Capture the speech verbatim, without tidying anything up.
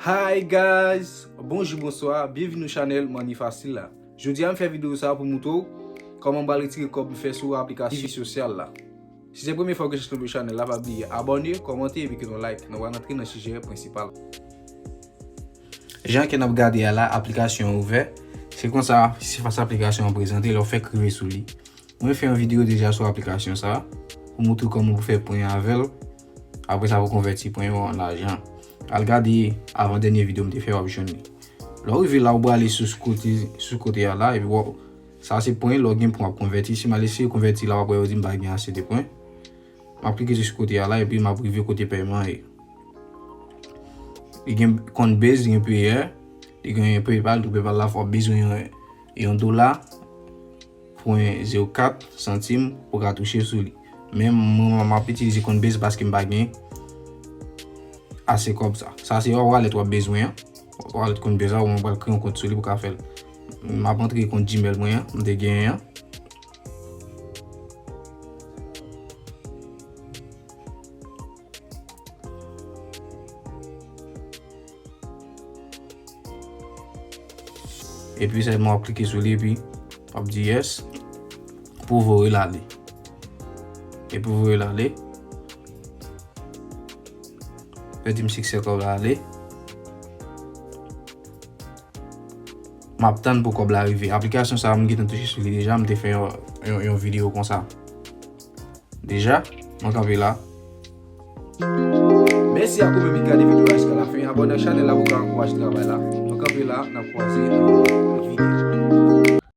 Hi guys! Bonjou, bonswa, byenvini nan chanèl Money Facile la. Jodi a m fè videyo sa pou moutre w kòman m pral retire kòb m fè sou aplikasyon sosyal la. Si se premye fwa w gen chans tonbe chanèl la, pa bliye abòne, kòmante epi kite yon like. Nou pral antre nan sijè prensipal. Jan ke n ap gade a la, aplikasyon an ouvè. Se konsa sifas aplikasyon an prezante lè w fèk rive sou li. Mwen fè yon videyo deja sou aplikasyon sa a pou moutre kòman pou fè pwen avè l. Apre sa, pou konvèti pwen yo an lajan. Al gade avan dènye videyo m te fè, w ap jwenn li. Lè w rive la, ou prale sou kote, sou kote a la, epi w ap, sa se pwen, lè w gen pwen w ap konvèti. Si m al eseye konvèti la, w ap wè yo di m pa gen ase de pwen. M ap klike sou kote a la, epi m ap rive kote pèman an ye. Li gen Coinbase, li gen Payeer, li gen PayPal, tou PayPal la fò w bezwen yon, yon dola pwen zewo kat santim pou ka touche sou li. Men mwen, m ap itilize Coinbase paske m pa gen ase kòb sa. Sa se yon wallet w ap bezwen an. Wallet Coinbase la, ou mwen pral kreye yon kont sou li pou ka fè l. M ap antre kont Gmail mwen an, m te genyen an. Epi sèlman w ap klike sou li, epi w ap di yes pou voye l ale. Epi voye l ale. Yo di m siksè kòb la ale. M ap tann pou kòb la rive. Aplikasyon sa a, m gentan touche sou li deja, m te fè yon, yon, yon videyo konsa. Deja, mwen kanpe la. Mèsi ak ou menm ki gade videyo a jiska lafen. Abòne ak chanèl la pou ka ankouraje travay la. Mwen kanpe la, n ap kwaze nan lòt videyo.